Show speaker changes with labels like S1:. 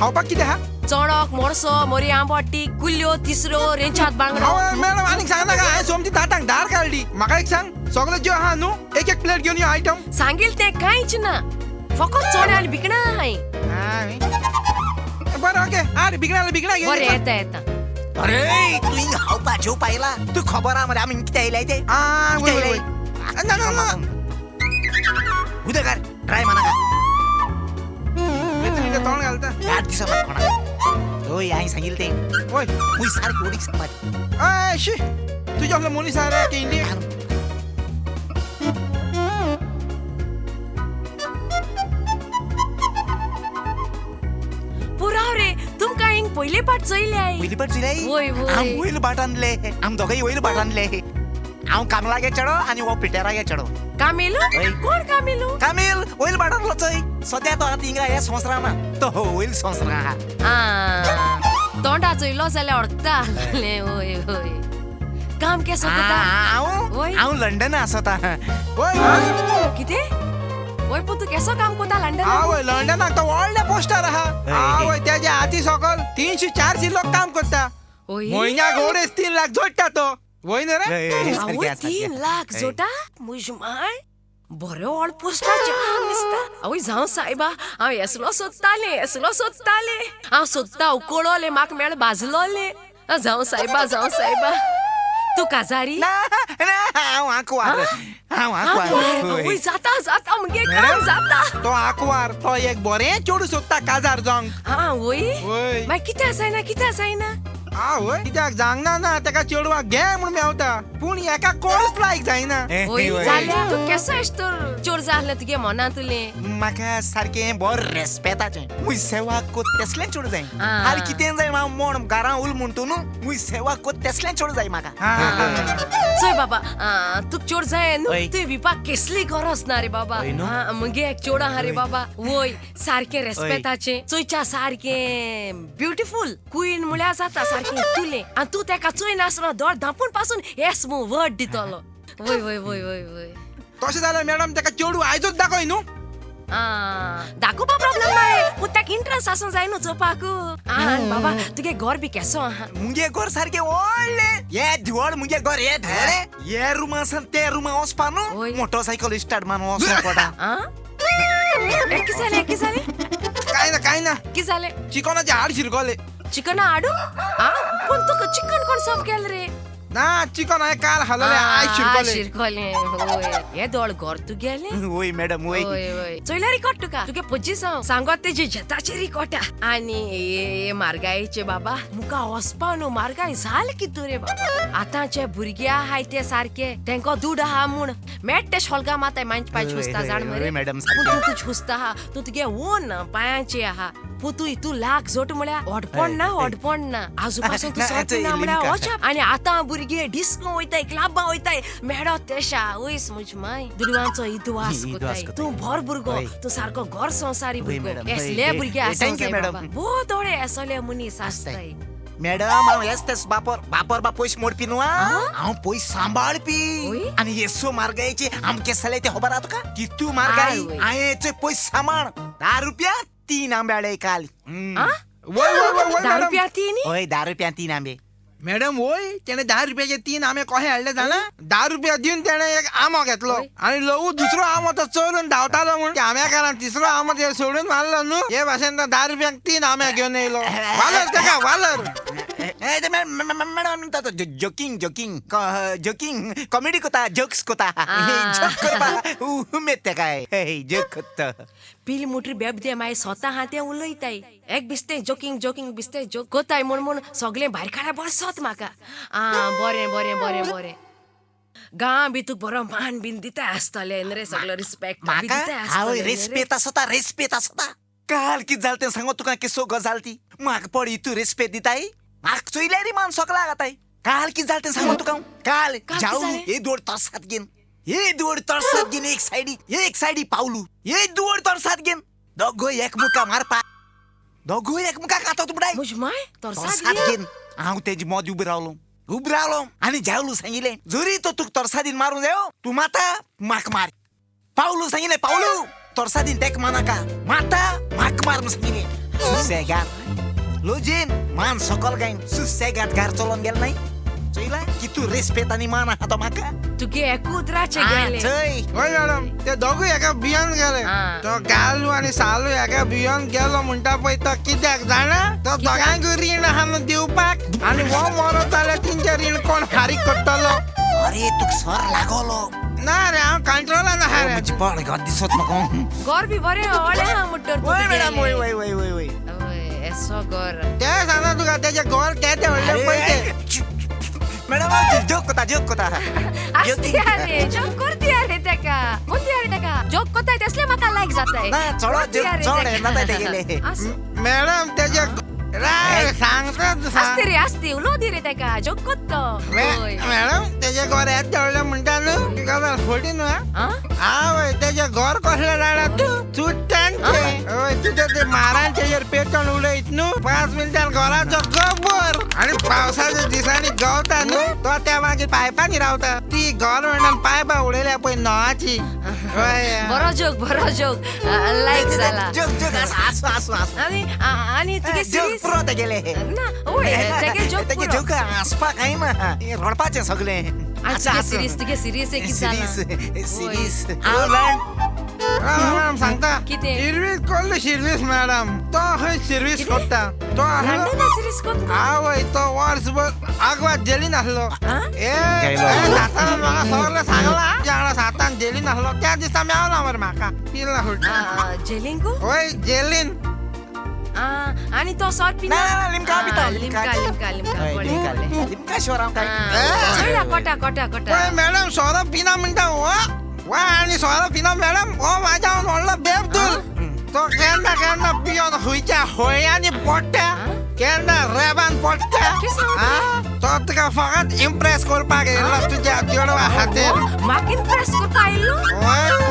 S1: खावपाक कितें आहा?
S2: चणक, मोडसो, मोरी आंबोटी, कुल्ल्यो, तिसऱ्यो, रेंचात बांगडो.
S1: हय मॅडम, आनीक सांग नाका. हांवें सोमती दातांक धार काडली. म्हाका एक सांग, सगळें जेव आहा न्हू? एक एक प्लेट घेवन यो आयटम.
S2: सांगील तें कांयच ना, फकत चणे आनी भिकणां आहाय.
S1: बरें, ओके. आरे बिगडा बिगडा घेवन
S2: बरें,
S1: येता.
S2: येता येता.
S3: अरे तू हिंग खावपा जेवपा आयला, तूं खबर आहा मरे आमी कितें आयलाय ते?
S1: आ,
S3: कितें
S1: वय वय
S3: आयलाय?
S1: वय. ना ना ना.
S3: उदक हाड, ड्राय मानाका.
S1: तुमी तोंड घालता.
S3: याद दिसा म्हाका कोणाक. हय, हांवें सांगिल्लें तें.
S1: वय.
S3: मुय सारकी ओडीक सांगपाची.
S1: अय शी, तुज्या असलो मनीस आहा रे केंडी.
S2: पुराव रे, तुमकां हिंग पयले पाट चोयल्याय.
S3: वयली बाट चोयल्याय?
S2: वय, वय.
S3: हांव वयल बाट आणले, आम दोगांय वयल बाट आणले. हांव कामलागे चेडो आनी हो पिटेरागे चेडो.
S2: कामेलू?
S3: वय.
S2: कोण कामेलू?
S3: कामील वयल बाट आणलो चोय. सद्या तो आतां हिंगा ह्या संवसारां ना, तो वयल संवसारां आहा.
S2: आ, तोंडा चोयलो जाल्यार वळखता. वय वय. काम केसो कोता?
S3: हांव
S2: वय.
S3: हांव लंडन आसता.
S1: वय वय.
S2: कितें? वय, पूण तूं केसो काम कोता लंडन?
S1: आवय, लंडनाक तो व्हडले पोस्टर आहा. आवय, तेज्या हाती सकल 300-400 लोक काम करता.
S2: वय.
S1: म्हयन्याक 2.5-3 लाख जोडटा तो. वय न्हू रे?
S2: आवय, 3 लाख जोडटा? म्हज माय, बरो व्हड पोस्टार जाम दिसता. आवय जावं सायबा, हांव येसलो सोदतालें, येसलो सोदतालें. हांव सोदता उकळोलें, म्हाका मेळ भाजलोलें. जावं सायबा, जावं सायबा. तूं काजारी?
S3: ना ना, हांव आंकवार, हांव आंकवार.
S2: आवय, जाता जाता, मुगे काम जाता.
S1: तो आंकवार, तो एक बरें चेडूं सोदता काजार जावंक.
S2: आं वय.
S1: वय.
S2: मागीर कित्याक जायना, कित्याक जायना?
S1: आवय, कित्याक जावंक ना, तेका चेडवाक घे म्हूण मेवता, पूण हेका कोणूच लायक जायना.
S2: वय जाल्यार तूं केसो एश तर चोर जाय आसलें तुगे मनांतलें?
S3: म्हाका सारकें बरें रेस्पेताचें, मुय सेवा कोत तेसलें चेडूं जाय.
S2: आ.
S3: आनी कितें जाय हांव मोण घरां उल म्हणटू न्हू, मुय सेवा कोत तेसलें चेडूं जाय म्हाका.
S2: चोय बाबा, तुका चोर जाय न्हू,
S3: वय.
S2: तुवें विपाक केसली गरज ना रे बाबा.
S3: वय न्हू?
S2: मुगे एक चेडूं आहा रे
S3: वय.
S2: बाबा. वय, सारकें रेस्पेताचें, चोयच्या सारकें ब्युटिफूल क्वीन म्हळ्यार जाता, सारकें तुलें. आनी तूं तेका चोय नासतना दोळ धांपून पासून येस म्हूण वर्ड दितलो. वय वय वय वय वय.
S1: तशें जाल्यार मॅडम, तेका चेडूं आयजूच दाखय न्हू.
S2: दाखोवपा प्रॉब्लेम ना रे, पूण ताका इंट्रस्ट आसूंक जाय न्हू चोवपाक. आनी बाबा, तुगे घर बी केसो आहा?
S3: मुगे घर सारकें व्हडलें, हे धुवळ मुगे घर, हे धुवळे हे रुमा आसा, ते रुमा वचपा न्हू,
S2: वय.
S3: मोटरसायकल स्टार्ट मारून वचोंक पडटा.
S2: कितें जालें, कितें जालें?
S1: कांय ना, कांय ना.
S2: कितें जालें?
S1: चिकनाचें हाड शिरकोलें.
S2: चिकना हाडू? पूण तुका चिकन कोण सर्व केलें रे?
S1: ना, चिकन हांवें काल खालोलें, आयज शिरकोलें.
S2: शिरकोलें. वय, हे दोळ घर तुगेलें?
S3: वय मॅडम, वय.
S2: वय वय. चोयल्या रिकॉर्ड तुका, तुगे पच्चीस हांव सांगत तेजी जेताचे रिकॉर्ड. आनी हे मार्गायचे बाबा, मुका वचपा न्हू, मार्गाय जालें कितू रे बाबा. आतांचे भुरगे आहाय ते सारके, तेंको दूड आहा म्हूण मेट ते शोल्गा माताय मांच पांय छुसता, जाण मरे.
S3: मॅडम.
S2: पूण तूं तूं छुसता आहा, तूं तुगे ओन पांयांचे आहा. पूण तूं तूं लाख जोट म्हळ्यार व्हडपण ना, व्हडपण ना. आजू पासून तूं सोंपी ना म्हळ्यार वचप. आनी आतां भुरगे डिस्को वयताय, क्लबां वयताय, मेळत तेशा. वयस म्हज माय, दुडवांचो इतिहास कोताय. तूं भर भुरगो, तूं सारको घर संवसारी भुरगो. एसले भुरगे आसूंक जाय बाबा. भोव थोडे एसले मनीस आसताय.
S3: मॅडम, हांव हेच तेच बापर बापर बा पयशे मोडपी न्हू, हांव पयशे सांबाळपी. आनी येसो मार्गायचे आमके जाले ते खबर आहा तुका? कितू मार्गाय हांवें पयशे सांबाळ. 10 रुपया 3 आंबे हाडले काल.
S1: वय वय वय वय.
S2: 10 रुपया 3?
S3: वय, 10 रुपया 3 आंबे.
S1: मॅडम वय, तेणे 10 रुपयाचे 3 आंबे कशे हाडले जाणा? 10 रुपया दिवन तेणे एक आंबो घेतलो आनी ल्हवू दुसरो आंबो तो चोरून धांवतालो म्हूण त्या आंब्याकारान तिसरो आंबो ते सोडून मारलो न्हू. हे भाशेन तो 10 रुपयांक 3 आंबे घेवन येयलो. वालर तेका, वालर.
S3: Madam, joking joking joking comedy कोता, जोक्स कोता, जोक करपा उमेद तेका, जोक कोत्ता.
S2: पिली मोटरी बेबदे मागीर स्वता हा तें उलयताय. एक बिस्तें जोकींग जोकींग बिस्तें जोक कोताय म्हूण म्हूण सगळें भायर काडा बसत म्हाका. आं, बरें बरें बरें बरें. गांव बी तुका बरो मान बीन दिता आसतलें न्ही रे, सगळो रिस्पेक्ट बी दिता आसतलें.
S3: रेस्पेत आसता, रेस्पेत आसता. काल कितें जालें तें सांगो तुका, केसो गजाल ती. म्हाका पड तूं रेस्पेत दिताय, म्हाका चोयल्यार मान सगळा घाताय. काल कितें जालें तें सांगो तुका. काल जाऊ हे दोड तरसाद घेन, हे दोड तरसाद घेन, एक सायडी एक सायडी पावलू, हे दोड तरसाद घेन, दोगोय एकमुका मारपा, दोगोय एकमुका कातो तुमडाय. तरसाद घेन हांव तेजी मोद उबो रावलो, उबो रावलो आनी जावलू सांगिलें, जरी तो तुका तरसादीन मारूं जायो, तूं माता म्हाका मार. पावलू सांगिलें, पावलू तरसादीन तेका मानाका, माता म्हाका मार म्हूण सांगिलें. सुसेगाद लुजीन मान सकल गायन सुसेगाद घर चलोन गेल नाही चोयला की तू रेस्पेत आनी मान आहा तो म्हाका.
S2: तुगे एकूच गेले.
S3: चोय.
S1: हय मॅडम, ते दोगूय एका बियान गेले.
S2: आ.
S1: तो गालू आनी सालू एका बियान गेलो म्हणटा पळय तो कित्याक जाणा, तो दोगांकूय रीण आहा न्हू दिवपाक, आनी हो मरत जाल्यार तेंचें रीण कोण फारीक करतलो?
S3: अरे तुका सर लागलो.
S1: ना रे, हांव कंट्रोलान आहा रे.
S3: म्हजी पाड घात दिसत म्हाका.
S2: गोर बी बरें व्हडलें आहा म्हणटर.
S3: वय मॅडम, वय वय वय वय वय.
S2: वय एसो गोर.
S1: ते सांगता तुका तेजे घर केदें व्हडलें पळय तें.
S3: मॅडम जोक कोता, जोक कोता.
S2: आसती रे, जोक करती रे तेका, कोणती रे तेका जोक कोताय तेसले म्हाका लायक जाताय.
S3: ना, चडो जोक चड येना तेगेले.
S1: मॅडम तेजे राय सांगता.
S2: आसती रे, आसती उलो दी रे तेका, जोक कोत्तो.
S1: मॅडम तेजे घर येदें व्हडलें म्हणटा न्हू, ती गजाल फटी न्हू. आवय तेजें घर कसलें जाणा तूं, चुट्टांचें. हय, तुजें ते मारांचेर पेटोवन उडयत न्हू, 5 मिनटान घराचो गोबर. आनी पावसाच्या दिसांनी गवता न्हू तो त्या मागीर पायपांनी रावता. ती घर म्हणून पायपां उडयल्या पळय नोवाची.
S2: बरो जोक, बरो जोक, लायक जाला.
S3: जोक जोक आसूं आसूं आसूं.
S2: आनी आनी तुगे
S3: जोक पुरो तेगेले.
S2: ना वय तेगे जोक
S3: तेगे जोक हांसपाक कांय ना, रडपाचें सगळें.
S2: सिरीज तुगे सिरीज एक
S3: सिरीज सिरीज.
S1: मॅडम सांगता
S2: कितें?
S1: शिर्वीस कसली शिर्वीस मॅडम, तो खंय शिर्वीस करता तो.
S2: सिरीज करता.
S1: आवय तो वर्सभर आगवाद जेलीन आसलो. ए सातान म्हाका सगळें सांगलां, ज्या सातान जेलीन आसलो त्या दिसा मेवला मरे म्हाका पिला फुटला.
S2: जेलीन?
S1: वय जेलीन.
S2: आनी तो सर पिना.
S3: ना लिमका पिता.
S2: लिमका लिमका लिमका
S3: लिमका शोराम काय.
S2: कोटा कोटा कोटा.
S1: मॅडम सोरो पिना म्हणटा हो वा, आनी सोरो पिना मॅडम हो म्हाज्या व्हडलो बेबदूल. तो केन्ना केन्ना पियोन खंयच्या होळयांनी पडटा, केन्ना रेबान पडटा. तो तुका फकत इम्प्रेस करपाक येयलो तुज्या चेडवा खातीर.
S2: म्हाका इम्प्रेस करता आयलो?
S1: वय.